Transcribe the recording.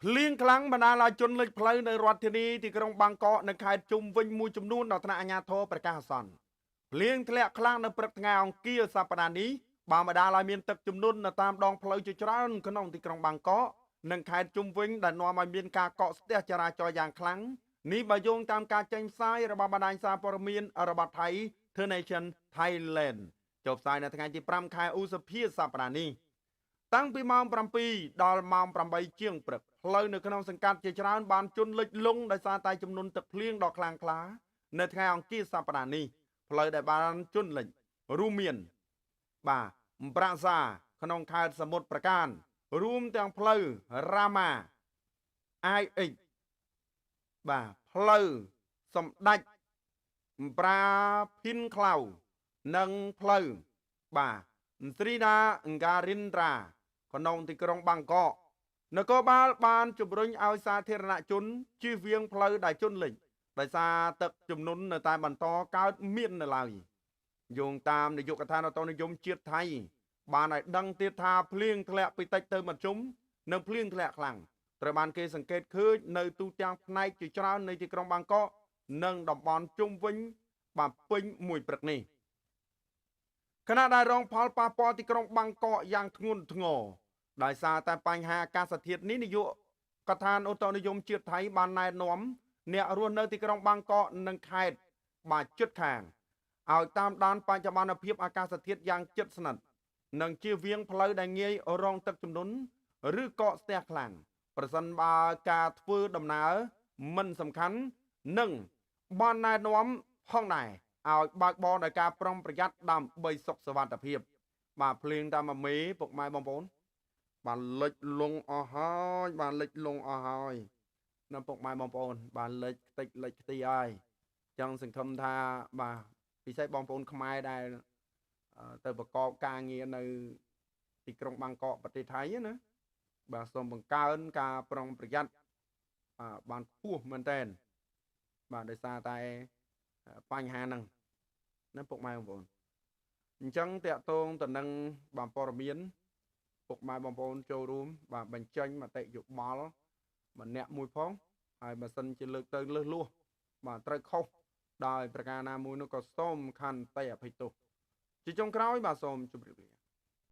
ភ្លៀងខ្លាំងបណ្ដាលឲ្យជន់លិចផ្លូវនៅរដ្ឋធានីទីក្រុងបាងកកនិងខេត្តជុំវិញមួយចំនួនដល់ថ្នាក់អាជ្ញាធរប្រកាសអាសន្នភ្លៀងធ្លាក់ខ្លាំងនៅព្រឹកថ្ងៃអង្គារសប្តាហ៍នេះបានបណ្ដាលឲ្យមានទឹកជំនន់នៅតាមដងផ្លូវជាច្រើនក្នុងទីក្រុងបាងកកនិងខេត្តជុំវិញដែលនាំឲ្យមានការកកស្ទះចរាចរណ៍យ៉ាងខ្លាំងនេះបើយោងតាមការចេញផ្សាយរបស់បណ្ដាញសារព័ត៌មានរបស់ថៃ The Nation Thailand ចុះផ្សាយនៅថ្ងៃទី5ខែឧសភាសប្តាហ៍នេះតាំងពីម៉ោង7ដល់ម៉ោង8ជាងព្រឹកផ្លូវនៅក្នុងសង្កាត់ជាច្រើនបានជន់លិចលង់ដោយសារតែចំនួនទឹកភ្លៀងដ៏ខ្លាំងក្លានៅថ្ងៃអង្គារសប្តាហ៍នេះផ្លូវដែលបានជន់លិចរួមមានបាទប្រាសាក្នុងខេត្តសមុទ្រប្រការរួមទាំងផ្លូវរ៉ាម៉ា IX បាទផ្លូវសម្ដេចប្រាភីនខ្លៅនិងផ្លូវបាទស្រីដាអង្ការិនត្រាក្នុងទីក្រុងបាងកកនគរបាលបានជំរុញឲ្យសាធារណជនជៀសវាងផ្លូវដែលជន់លិចដោយសារទឹកជំនន់នៅតែបន្តកើតមាននៅឡើយយោងតាមនាយកដ្ឋានឧតុនិយមជាតិថៃបានឲ្យដឹងទៀតថាភ្លៀងធ្លាក់ពីតិចទៅមធ្យមនិងភ្លៀងធ្លាក់ខ្លាំងត្រូវបានគេសង្កេតឃើញនៅទូទាំងផ្នែកជាច្រើននៃទីក្រុងបាងកកនិងតំបន់ជុំវិញបានពេញមួយព្រឹកនេះខណៈដែលរងផលប៉ះពាល់ទីក្រុងបាងកកយ៉ាងធ្ងន់ធ្ងរដោយសារតែបញ្ហាអាកាសធាតុនេះនាយកដ្ឋានឧតុនិយមជាតិថៃបានណែនាំអ្នករស់នៅទីក្រុងបាងកកនិងខេត្តបាទជិតខាងឲ្យតាមដានបច្ចុប្បន្នភាពអាកាសធាតុយ៉ាងជិតស្និទ្ធនិងជៀសវាងផ្លូវដែលងាយរងទឹកជំនន់ឬកកស្ទះខ្លាំងប្រសិនបើការធ្វើដំណើរមិនសំខាន់និងបានណែនាំផងដែរឲ្យបើកបរដោយការប្រុងប្រយ័ត្នដើម្បីសុខសុវត្ថិភាពបាទភ្លៀងតាមមេពុកម៉ែបងប្អូនបានលិចលង់អស់ហើយបានលិចលង់អស់ហើយនៅពុកម៉ែបងប្អូនបានលិចខ្ទេចលិចខ្ទីហើយចង់សង្ឃឹមថាបាទពិសេសបងប្អូនខ្មែរដែលទៅប្រកបការងារនៅទីក្រុងបាងកកប្រទេសថៃណាបាទសូមបង្កើនការប្រុងប្រយ័ត្នបានខ្ពស់មែនតើបាទដោយសារតែបញ្ហាហ្នឹងណាពុកម៉ែបងប្អូនអញ្ចឹងតកតងទៅនឹងបាទព័ត៌មានពុកម៉ែបងប្អូនចូលរួមបាទបញ្ចេញមតិយោបល់ម្នាក់មួយផងហើយបើសិនជាលើកទៅលើសលួសបាទត្រូវខុសដោយប្រការណាមួយនោះក៏សូមខន្តីអភ័យទោសជាចុងក្រោយបាទសូមជម្រាបលា